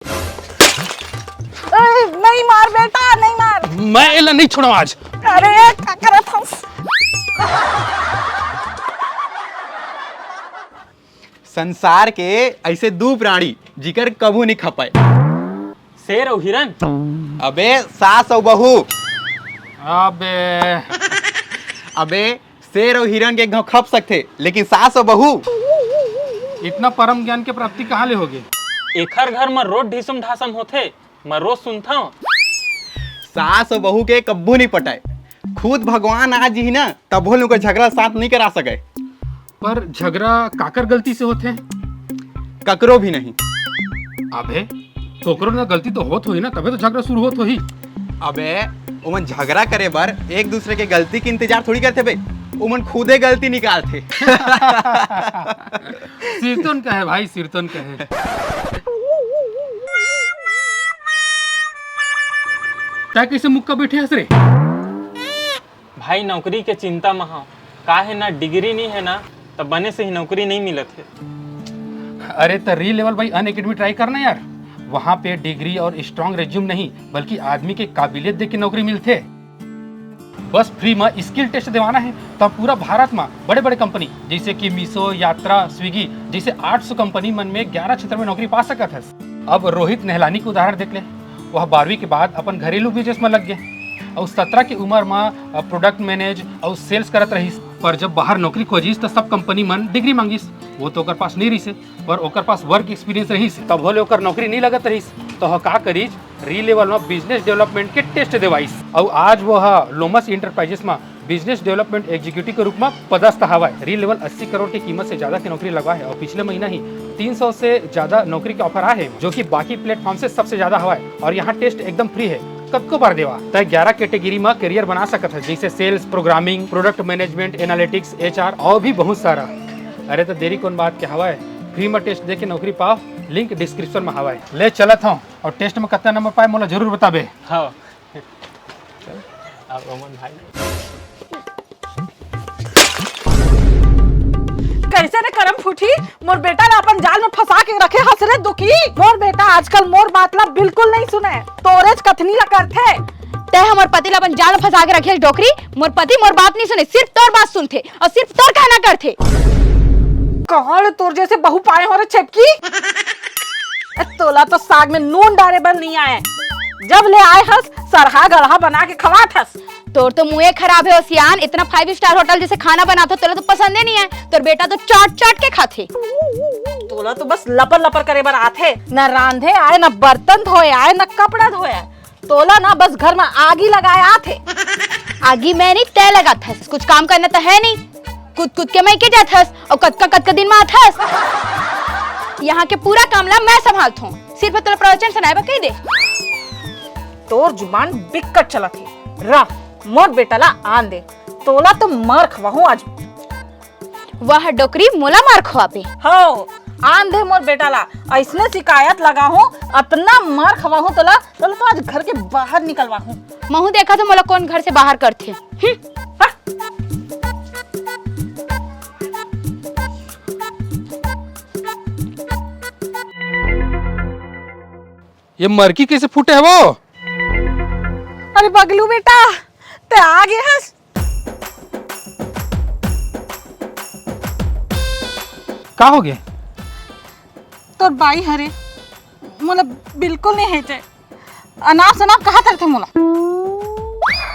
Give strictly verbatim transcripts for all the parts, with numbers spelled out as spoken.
ए, नहीं मार बेटा, नहीं मार। मैं एला नहीं छोड़ो आज। अरे, का करत हस? संसार के ऐसे दू प्राणी जिकर कभू नहीं खपाए। शेर अउ हिरन। अबे, सास अउ बहू। अबे। अबे, शेर अउ हिरन के घाव खप सकथे, लेकिन सास अउ बहू। इतना परम ज्ञान के प्राप्ति कहाँ ले होगे? एखर घर म रोज ढिसुम ढासम होथे, मैं रोज सुनथव। सास अउ बहू के कब्बू नहीं पटाए। खुद भगवान आ जिही ना, तभो ले ओकर झगड़ा शांत नहीं करा सके। पर झगड़ा काकर गलती से होथे? ककरो भी नहीं। अबे, कोकरो ना गलती तो होत होही ना, तबे तो झगड़ा शुरू होत होही। अबे, ओमन झगड़ा करे बर एक दूसरे के गलती के इंतजार थोड़ी करथे बे, ओमन खुदे गलती निकालथे। सिरतोन कहे भाई, सिरतोन कहे। तै कैसे मुक्का बैठे हस रे? भाई, नौकरी के चिंता म हव। का हे ना, डिग्री नहीं है ना, त बने से ही नौकरी नहीं मिलत है। अरे, त री लेवल बाई अन एकेडमी ट्राई करना यार। वहाँ पे डिग्री और स्ट्रॉन्ग रिज्यूम नहीं, बल्कि आदमी के काबिलियत देख के नौकरी मिलथे। बस फ्री म स्किल टेस्ट देवाना है, त पूरा भारत म बड़े-बड़े कंपनी जैसे कि मीशो, यात्रा, स्विगी जैसे आठ सौ कंपनी मन में ग्यारह क्षेत्र में नौकरी पा सकत हस। अब रोहित नेहलानी के उदाहरण देख ले, वह बारहवीं के बाद अपन घरेलू बिजनेस म लग गे, अउ सत्रह के उम्र म प्रोडक्ट मैनेज अउ सेल्स करत रहिस। पर जब बाहर नौकरी खोजिस, त सब कंपनी मन डिग्री मांगिस। वो तो ओकर पास नहीं रहिस, पर ओकर पास वर्क एक्सपीरियंस रहिस, तभो ले ओकर नौकरी नहीं लगत रहिस। तो ह का करिस, री लेवल म बिजनेस डेवलपमेंट के टेस्ट देवाइस, अउ आज वो ह लोमस इंटरप्राइजेस म बिजनेस डेवलपमेंट एग्जीक्यूटिव के रूप म पदस्थ हवय। री लेवल अस्सी करोड़ के कीमत से ज्यादा के नौकरी लगवा है, अउ पिछले महीना ही तीन सौ से ज्यादा नौकरी के ऑफर आए हैं, जो कि बाकी प्लेटफॉर्म से सबसे ज्यादा हवय। अउ यहाँ टेस्ट एकदम फ्री है, कतको बार देवा। तय ग्यारह कैटेगरी म करियर बना सकत है, जैसे sales, programming, product management, analytics, HR और भी बहुत सारा। अरे, तो देरी कौन बात के हवय, फ्री म टेस्ट दे के नौकरी पाओ। लिंक डिस्क्रिप्शन म हवय। ले चलत हूँ, और टेस्ट में कितना नंबर पाए, मोला जरूर बताबे। हाँ। अब अमन भाई। कैसे रे करम फूटी, मोर बेटा ला अपन जाल में फंसा के रखे हस रे दुखी। मोर बेटा आजकल मोर बात ला बिल्कुल नहीं सुने, तोरेच कथनी ला करथे। तै हमर पति ला अपन जाल में फंसा के रखे हस डोकरी। मोर पति मोर बात नहीं सुने, सिर्फ तोर बात सुनथे और सिर्फ तोर कहना करथे। कहाँ ले तोर जैसे बहू पाए हो रे छेपकी? ए, तोला तो साग में नून डारे बर नहीं आए, जब ले आए हस सरहा गढ़हा बना के खवात हस। तोर तो मुंहे खराब है ओ सियान, इतना फाइव स्टार होटल जैसे खाना बनाथो, तोला तो पसंदे नहीं है। तोर बेटा तो चाट चाट के खाथे। तोला तो बस लपर लपर करे बर आथे, न रांधे आए, न बर्तन धोए आए, न कपड़ा धोए आए। तोला ना बस घर में आगी लगाए आथे। आगी मैं नहीं, तय लगाथस। कुछ काम करना तो है नहीं, कूद कूद के मैं के जाथस और कतका कतका दिन में आथस। यहाँ के पूरा काम ला मैं संभालथों, सिर्फ तोला प्रवचन सुनाए बर कह दे। तोर जुबान बिक्कट चलत हे। रा, मोर बेटा ला आन दे, तोला तो मार खवाहूं आज। वाह डोकरी, मोला मार खवाबे। हो, आन दे मोर बेटा ला, ऐसने शिकायत लगाहूं, अतना मार खवाहूं तोला, तोला तो आज घर के बाहर निकलवाहूं। महू देखा तो मोला कौन घर से बाहर करथे। हम्म। हा। ये मरकी कैसे फूटे है वो? अरे बगलू बेटा, ते आ गए हस। का हो गए? तोर बाई हरे, मोला बिल्कुल नहीं हेचे। अनाप शनाप कहा तरथे मोला।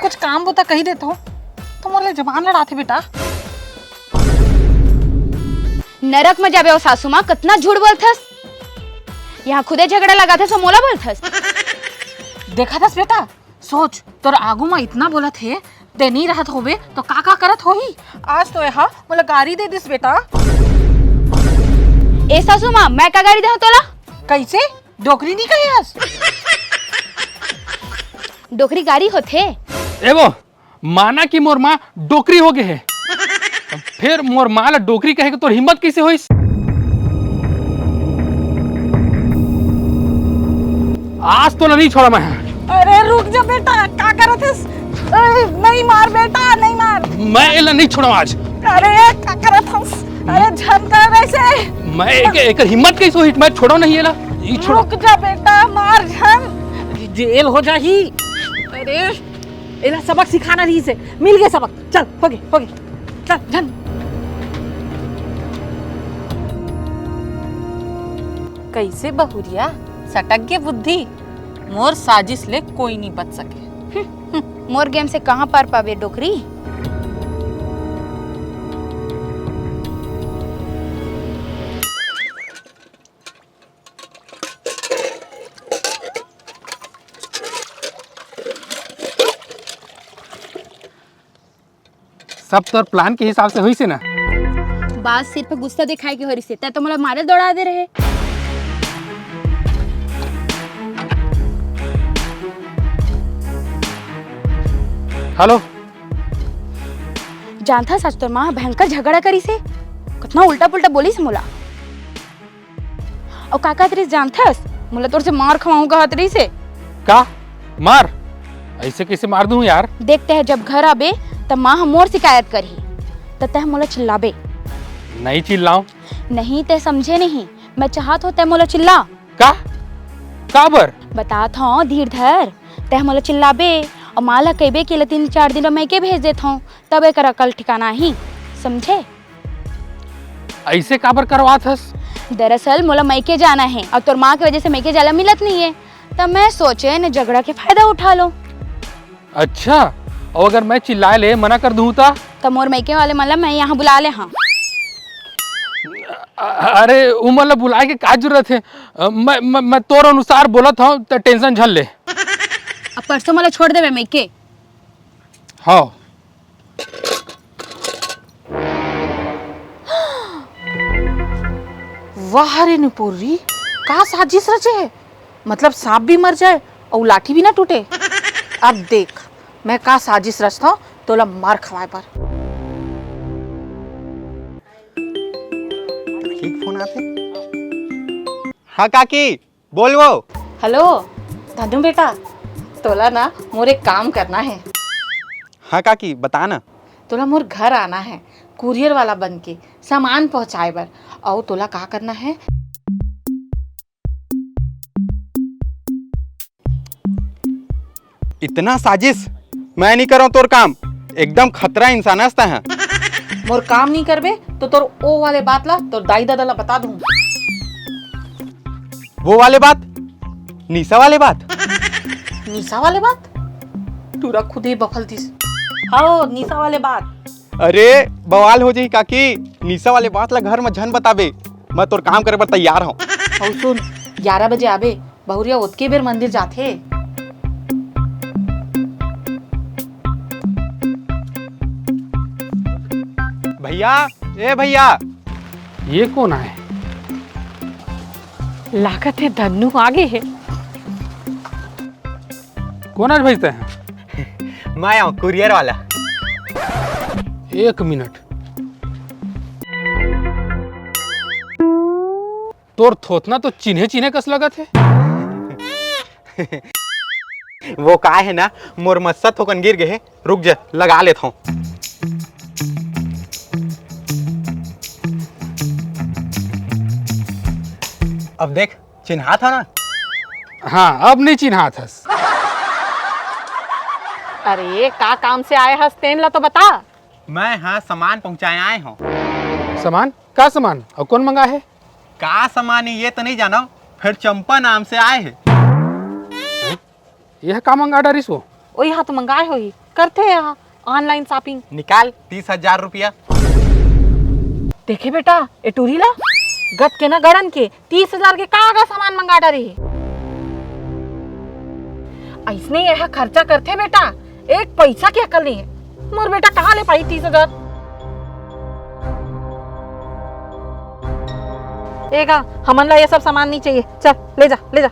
कुछ काम बुता कही देत हो, तो मोर ले जबान लड़ाथे बेटा। नरक में जाबे ओ सासू माँ, कतना झूठ बोलथस। यहाँ खुदे झगड़ा लगाथस, मोला बोलथस। देखा थस बेटा, सोच, तोर आगू म इतना बोलत हे, ते नहीं रहत होबे, तो का का करत होही? आज तो एहा मोला गारी दे दिस बेटा। ए सासू माँ, मैं का गारी देहूं तोला? कैसे? डोकरी नहीं कहे हस? डोकरी गारी होथे? ए वो, माना कि मोर माँ डोकरी हो गए है, फिर मोर माँ ला डोकरी कहे के तोर हिम्मत कैसे होइस? आज तो नहीं छोड़ा मैं। अरे रुक जा बेटा, का करत हस? अरे नहीं मार बेटा, नहीं मार। मैं एला नहीं छोड़ा आज। अरे का करत हस? अरे झन कर ऐसे। मैं एक, एक हिम्मत कैसे हुई? मैं छोड़ा नहीं एला। ई छोड़ा। रुक जा बेटा, झन। जेल हो जाही। अरे, एला सबक सिखाना रहिस हे। मिल गे सबक। चल, हो गे, हो गे। चल, झन। कइसे बहुरिया सटक गे बुद्धि? मोर साजिश ले कोई नहीं बच सके। मोर गेम से कहाँ पार पाबे डोकरी? सब तोर प्लान के हिसाब से होइसे ना? बात सिर्फ गुस्सा दिखाए के हो रहिसे, तै तो मोला मारे दौड़ा दे रहे। हेलो। जानथस, आज तोर माँ भयंकर झगड़ा करिसे, कतना उल्टा पुल्टा बोलिस मोला। अउ का कहत रहिस जानथस? मोला तोर से मार खवाहूँ कहत रहिसे। का? मार? अइसे कइसे मार दूँ यार? देख, तैं जब घर आबे, त माँ ह मोर शिकायत करही, त तैं मोला चिल्लाबे। नहीं चिल्लाऊँ। नहीं, तैं समझे नहीं। मैं चाहत हों, तैं मोला चिल्ला। का? काबर? बतात हों, धीर धर। तैं मोला चिल्लाबे, अउ माँ ला कहिबे कि एला तीन चार दिन में मइके भेज देत हों, तब एकर अकल ठिकाना आही, समझे? अइसे काबर करवात हस? दरअसल मोला मइके जाना हे अउ तोर माँ के वजह से मइके जाय ला मिलत नइ हे, त मैं सोचें झगड़ा के फायदा उठा लों। अच्छा, अउ अगर मैं चिल्लाय ले मना कर दूँ त? त मोर मइके वाले मन ला मैं यहाँ बुला ले हँव। अ-, अरे, उमन ला बुलाय के का जरूरत हे? अ, मैं, मैं, मैं तोर अनुसार बोलत हँव, त tension झन ले। अब परसों मोला छोड़ देबे मइके। हव। वाह रे निपोरी, का साजिश रचे हे? मतलब सांप भी मर जाए अउ लाठी भी ना टूटे। अब देख, मैं का साजिश रचथंव तोला मार खवाए बर। ठीक फोन आथे। हाँ काकी, बोल वो। हेलो धनु बेटा, तोला ना मोर एक काम करना हे। हाँ काकी, बता ना। तोला मोर घर आना हे, कुरियर वाला बन के सामान पहुँचाए बर। अउ तोला का करना हे? इतना साजिश? मैं नहीं करंव तोर काम। एकदम खतरा इंसान हस तैं ह। मोर काम नहीं करबे तो तोर ओ वाले बात ला तोर दाई ददा ला बता दूँ। वो वाले बात? निशा वाले बात? निशा वाले बात? टूरा खुद ही बफल दिस। हाँ, निशा वाले बात। अरे, बवाल हो जाही काकी। निशा वाले बात ला घर में झन बताबे। मैं तोर काम करे बर तैयार हूँ। अउ सुन, ग्यारह बजे आबे, बहुरिया ओतके बेर मंदिर जाथे। भैया, ए भैया। ये कोन आय? लागत हे धन्नू आगे हे। कोन आय भाई तैं? मैं आऊँ, कुरियर वाला। एक मिनट। तोर थोथना तो चिन्हे चिन्हे कस लगत हे। वो का हे ना, मोर मस्सा थोकन गिर गे हे। रुक जा, लगा लेत हूँ। अब देख, चिन्हात हस ना? हाँ, अब नहीं चिन्हात हस। अरे, का काम से आय हस, तेन ला तो बता। मैं हाँ सामान पहुँचाए आय हूँ। सामान? का सामान? अउ कोन मंगाय हे? का सामान हे, ये तो नहीं जानव, फेर चंपा नाम से आय हे। हैं? ये का मंगा डारिस वो? ओही हा तो मंगाय होही, करथे यहाँ online shopping। निकाल तीस हजार रुपया। देखे बेटा, ए टूरी ला, गत के ना गड़न के तीस हजार के का का सामान मंगा डारे हे। अइसने यह खर्चा करथे बेटा, एक पैसा के अकल नहीं हे। मोर बेटा कहाँ ले पाही तीस हजार? ए गा, हमन ला ये सब सामान नहीं चाहिए, चल ले जा, ले जा।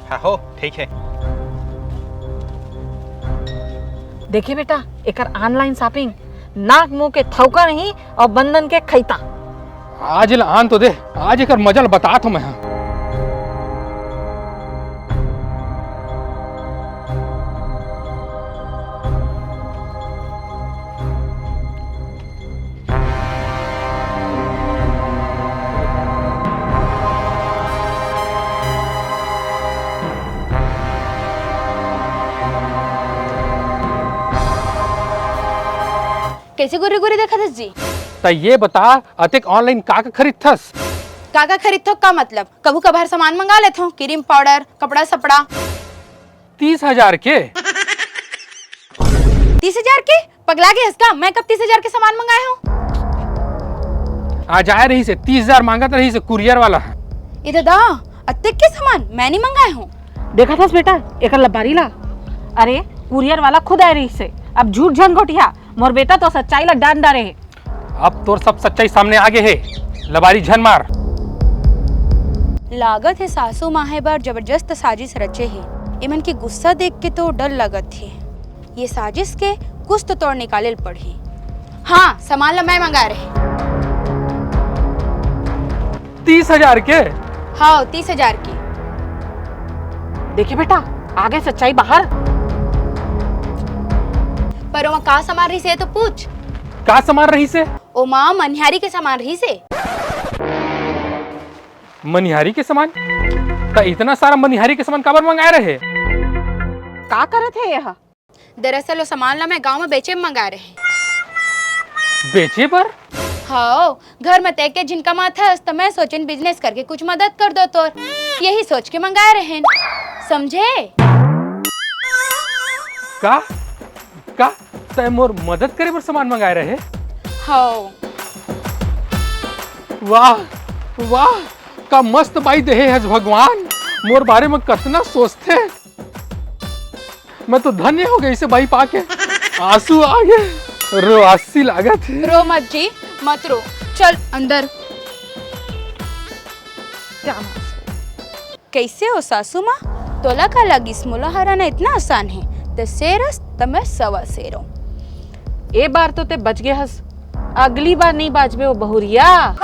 हाँ हो, ठीक हे। देखे बेटा, एकर online shopping नाक मुंह के थौका नहीं अउ बंदन के खैता। आज ला आन तो दे, आज एकर मजा ल बतात हूँ मैं हा। कैसे गुर्री गुर्री देखत हस जी? त ये बता, अतेक online का का खरीदथस? का का खरीदथो का मतलब? कभू कभार सामान मंगा लेथो, क्रीम पाउडर, कपड़ा सपड़ा। तीस हजार के? तीस हजार के? पगला गे हस का? मैं कब तीस हजार के सामान मंगाए हूँ? आज आए रहिसे, तीस हजार मांगत रहिसे कुरियर वाला ह। ए दादा, अतेक के सामान मैं नहीं मंगाए हूँ। देखत हस बेटा, एकर लबारी ला। अरे, कुरियर वाला खुद आए रहिसे। अब झूठ झन गोठिया, मोर बेटा तो सच्चाई ला डांट डारे हे। अब तोर सब सच्चाई सामने आ गे हे, लबारी झन मार। लागत हे सासू माँ हे बर जबरदस्त साजिश रचे हे। एमन के गुस्सा देख के तो डर लगत हे। ये साजिश के कुछ तो तोड़ निकाले ल पड़ही। हाँ, सामान ला मैं मंगाए रहे। तीस हजार के? हाँ, तीस हजार के। देखे बेटा, आ गे सच्चाई बाहर। पर ओमा का सामान रहिसे, ये तो पूछ। का सामान रहिसे? ओमा मनिहारी के सामान रहिसे। मनिहारी के सामान? त इतना सारा मनिहारी के सामान काबर मंगाए रहे? का करत हे यह? दरअसल, वो सामान ला मैं गांव में बेचे बर मंगाए रहे। बेचे बर? हाँ, घर में ते के झिन कमाथस, त मैं सोचेन business करके कुछ मदद कर दो तोर, यही सोच के मंगाए रहेन, समझे? का? का? तै मोर मदद करे बर सामान मंगाए रहे? हाँ। वाह, वाह, का मस्त बाई देहे हस भगवान, मोर बारे में कतना सोचथे। मैं तो धन्य हो गई इसे बाई पाके। आंसू आ गे, रोवासी लागत हे। रो मत जी, मत रो। चल अंदर। कैसे हो सासू माँ? तोला का लगिस मोला हराना इतना आसान हे? ते सेरस त मैं सवा सेरव। ए बार तो ते बच गे हस, अगली बार नहीं बाजबे ओ बहुरिया।